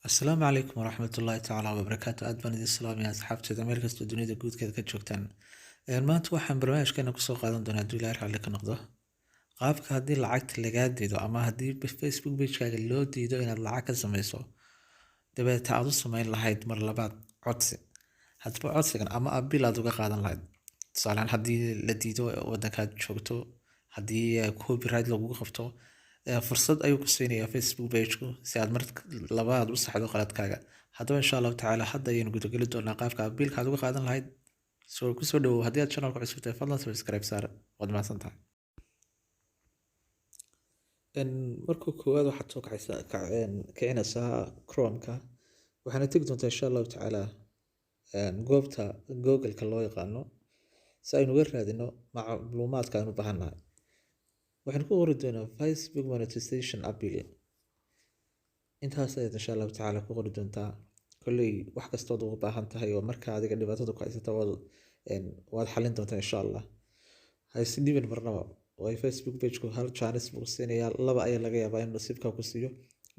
Asalaamu calaykum waraxmatullaahi tacaala wabarakaatu. Aad baan idin salaamaya asxaabteeda meel kastoo dunida guudkeeda ka joogtaan. Maanta waxaan barnaamijkeena kusoo qaadan doonaa, hadduu Ilaahay raalli ka noqdo, qaabka haddii lacagta lagaa diido ama haddii Facebook pagekaaga loo diido inaad lacag ka sameyso, dabeeta aad u sameyn lahayd mar labaad codsi. Haddaba codsigan ama appeal aad uga qaadan lahayd, tusaalehaan haddii la diido wadankaad joogto, haddii copyright lagugu qabto, fursad ayuu ku siinayaa Facebook page-ku si aad mar labaad u saxdo qaladkaaga. Haddaba insha Allahu tacaala hadda ayaynu gudageli doonaa qaabka appealka aad uga qaadan lahayd. Soo kusoo dhawow. Haddii aad channelka cusub tahay, fadlan subscribe saar. Waad mahadsan tahay. Marka koowaad waxaad soo kacaysaa, kicinaysaa Chrome-ka, waxaana tegi doontaa insha Allahu tacaala goobta Google-ka loo yaqaano si aynu uga raadino macluumaadka aynu u baahannahay. Waxaynu ku qori doonaa Facebook monetization appeal. Intaas ayaad insha Allahu tacaala ku qori doontaa. Kolley wax kastood uga baahan tahay oo marka adiga dhibaatada ku haysata waad xalin doontaa insha Allah. Ha is dhibin marnaba, waayo Facebook page-ku hal chance buu siinayaa, laba ayaa laga yaabaa inuu nasiibka ku siiyo.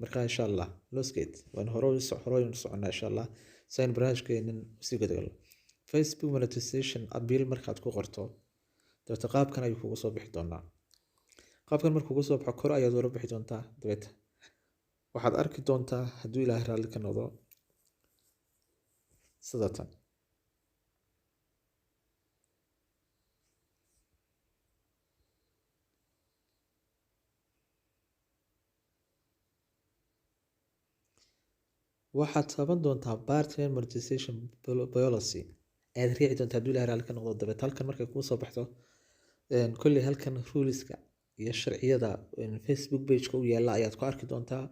Marka insha Allah losgate waan hore u soconnaa insha Allah si aynu barnaamijkeenan usii gudagalno. Facebook monetization appeal markaad ku qorto, dabeeta qaabkan ayuu kugu soo bixi doonaa. Qaabkan markuu kugu soo baxo, kor ayaad ula bixi doontaa. Dabeeta waxaad arki doontaa, hadduu Ilaahay raalli ka noqdo, sida tan. Waxaad taaban doontaa partner monetization policy ayaad riixi doontaa, hadduu Ilaahay raalli ka noqdo. Dabeeta halkan markay kuu soo baxdo, kolley halkan ruleska iyo sharciyada Facebook page-ka u yaala ayaad ku arki doontaa.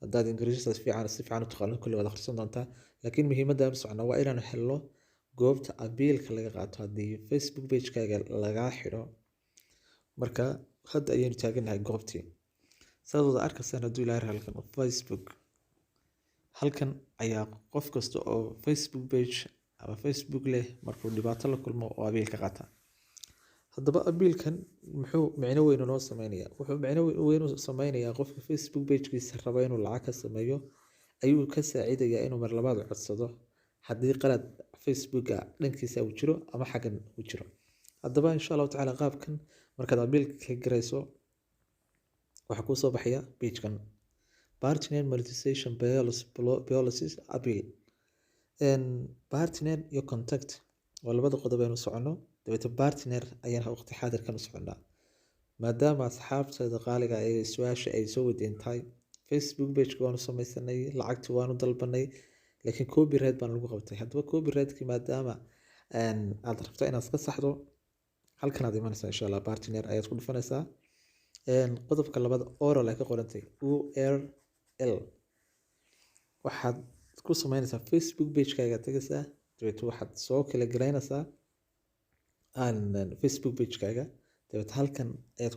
Haddaad Ingiriisida si fiican u taqaano, kolley waad akhrisan doontaa, laakiin muhiimadda aan u socono waa inaanu helno goobta appealka laga qaato haddii Facebook page-kaaga lagaa xidho. Marka hadda ayaynu taaganahay goobtii, saad wada arkaysaan, hadduu Ilaahay raalli ka noqdo. Facebook halkan ayaa qof kasta oo Facebook page ama Facebook leh markuu dhibaato la kulmo oo appeal ka qaata. Haddaba appealkan muxuu micno weyn noo sameynayaa? Wuxuu micno weyn u sameynayaa qofka Facebook page-kiisa raba inuu lacag ka sameeyo ayuu ka saacidayaa inuu mar labaad codsado haddii qalad Facebooka dhankiisa uu jiro ama xaggan uu jiro. Haddaba insha Allahu tacaala qaabkan markaad appeal ka garayso, waxaa kuu soo baxaya page-kan partner monetization policies appeal. Partner iyo contact waa labada qodob aynu soconno. Dabeeta partner ayaan waqti xaadirkan u soconnaa, maadaama asxaabteeda qaaliga ee su-aasha ay soo wadeen tahay: Facebook page-ka waanu sameysanay, lacagti waanu dalbanay, laakiin copyright baan lagu qabtay. Haddaba copyright-ki maadaama aad rabto inaad iska saxdo, halkan aad imanaysaa insha Allah, partner ayaad ku dhufanaysaa. Qodobka labaad oral ay ka qorantay, URL, waxaad ku sameynaysaa Facebook page-kaaga tegaysaa. Dabeeta waxaad soo kala garaynaysaa aan Facebook page-kaaga. Dabeeta halkan ayaad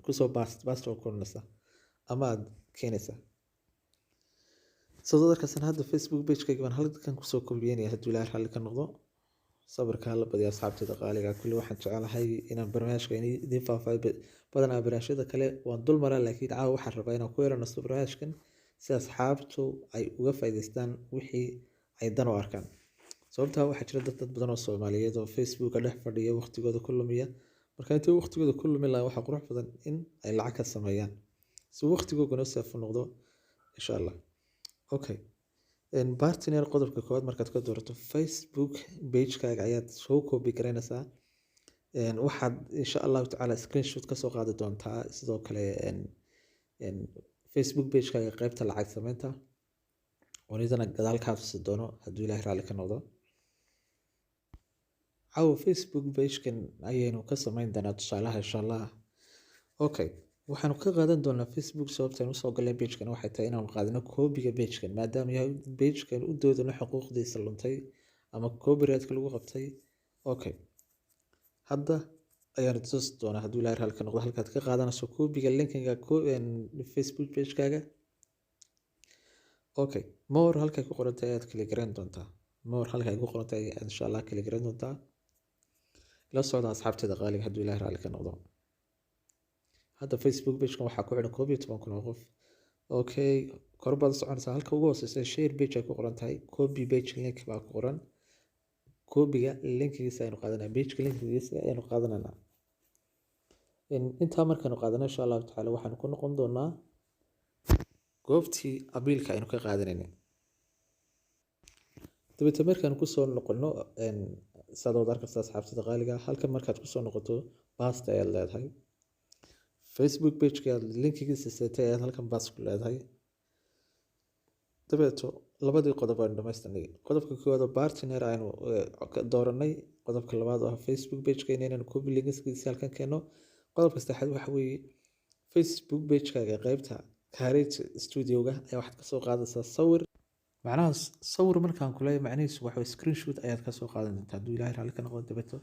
kusoo paste ku oranaysaa ama aad keenaysaa. Sidoo arkaysan hadda Facebook page-kayga baan halkan kusoo kobiyeynaya, hadduu Ilaahay raalli ka noqdo. Sabirka hala badiyo asxaabteeda qaaliga. Kulli waxaan jecelahay inaan barnaamijka idiin faahfaahiyo. Badanaa barnaamijyada kale waan dul maraa, laakiin caawa waxaan rabaa inaan ku yara nasto barnaamijkan si asxaabtu ay uga faa'iidaystaan wixii ay dan u arkaan. Sababtaa waxaa jira dad badan oo Soomaaliyeed oo Facebooka dhex fadhiya, waqtigooda ku lumiya. Marka intay waqtigooda ku lumi lahaa, waxaa qurux badan in ay lacag ka sameeyaan si waqtigooguna safe u noqdo insha Allah. Okay, partner qodobka koowaad markaad ka doorato, Facebook page-kaaga ayaad soo copy garaynaysaa. Waxaad insha Allahu tacaala screenshot kasoo qaadi doontaa sidoo kale Facebook page-kaaga qaybta lacag sameynta, oon iyadana gadaal kaa tusi doono, hadduu Ilaahay raalli ka noqdo. Caawa Facebook page-kan ayaynu ka sameyn doonaa tusaalaha insha Allah. Okay, waxaanu ka qaadan doonaa Facebook. Sababta aynu usoo galnay page-kan waxay tahay inaanu qaadano copy-ga page-kan, maadaama yahay page-kan u doodano xuquuqdiisa luntay ama copyright-ka lagu qabtay. Okay, hadda ayaanu tusi doonaa, hadduu Ilaahay raalli ka noqdo, halkaad ka qaadanayso copy-ga linkiga Facebook page-kaaga. Okay, more halkay ku qoran tahay ayaad kala garan doontaa. More halkay ku qoran tahay ayaad insha Allah kala garan doontaa. La socda asxaabteeda qaaliga, hadduu Ilaahay raalli ka noqdo. Hadda Facebook page-kan waxaa ku xidhan 11,000 oo qof. Okay, kor baad u soconaysaa. Halka ugu hooseysa share page ay ku qoran tahay, copy page link baa ku qoran. Copyga linkigiisa aynu qaadanaa, pageka linkigiisa ayaynu qaadananaa. Intaa markaanu qaadano, insha Allahu tacaala, waxaanu ku noqon doonaa goobtii appealka aynu ka qaadanaynay. Dabeetna markaanu kusoo noqono, saad wada arkaysa, asxaabtada qaaliga, halkan markaad kusoo noqoto, paste ayaad leedahay. Facebook pageka aad linkigiisa seetay ayaad halkan paste ku leedahay. Dabeeto labadii qodob aynu dhamaystirnay: qodobka koowaad oo partner aynu dooranay, qodobka labaad oo ah Facebook pageka inaynu copy linkigiisa halkan keeno, qodobka saddexaad waxa weeye Facebook pagekaaga qeybta Creator Studio-ga ayaa waxaad kasoo qaadaysaa sawir. Macnaha sawir markaan ku leeyahay, macnihiisu waxa weeye screenshot ayaad kasoo qaadan doontaa, hadduu Ilaahay raalli ka noqdo. Dabeeto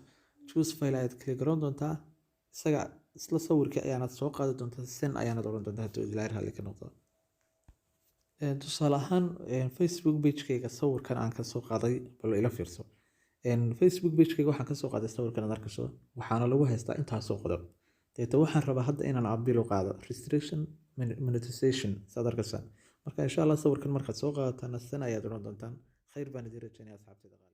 choose file ayaad click garoon doontaa, isaga isla sawirkii ayaanad soo qaadi doontaa, send ayaanad odhan doontaa, hadduu Ilaahay raalli ka noqdo. Tusaale ahaan, Facebook pagekayga sawirkan aan kasoo qaaday, bal ila fiirso. Facebook pagekayga waxaan kasoo qaaday sawirkan aad arkayso, waxaana lagu haystaa intaasoo qodob. Deeta waxaan rabaa hadda inaan appeal u qaado restriction monetization, saad arkaysaan. Marka insha Allah sawirkan markaad soo qaadataan, send ayaad odhan doontaan. Khayr baan idin rajaynaya, asxaabtayda qaali.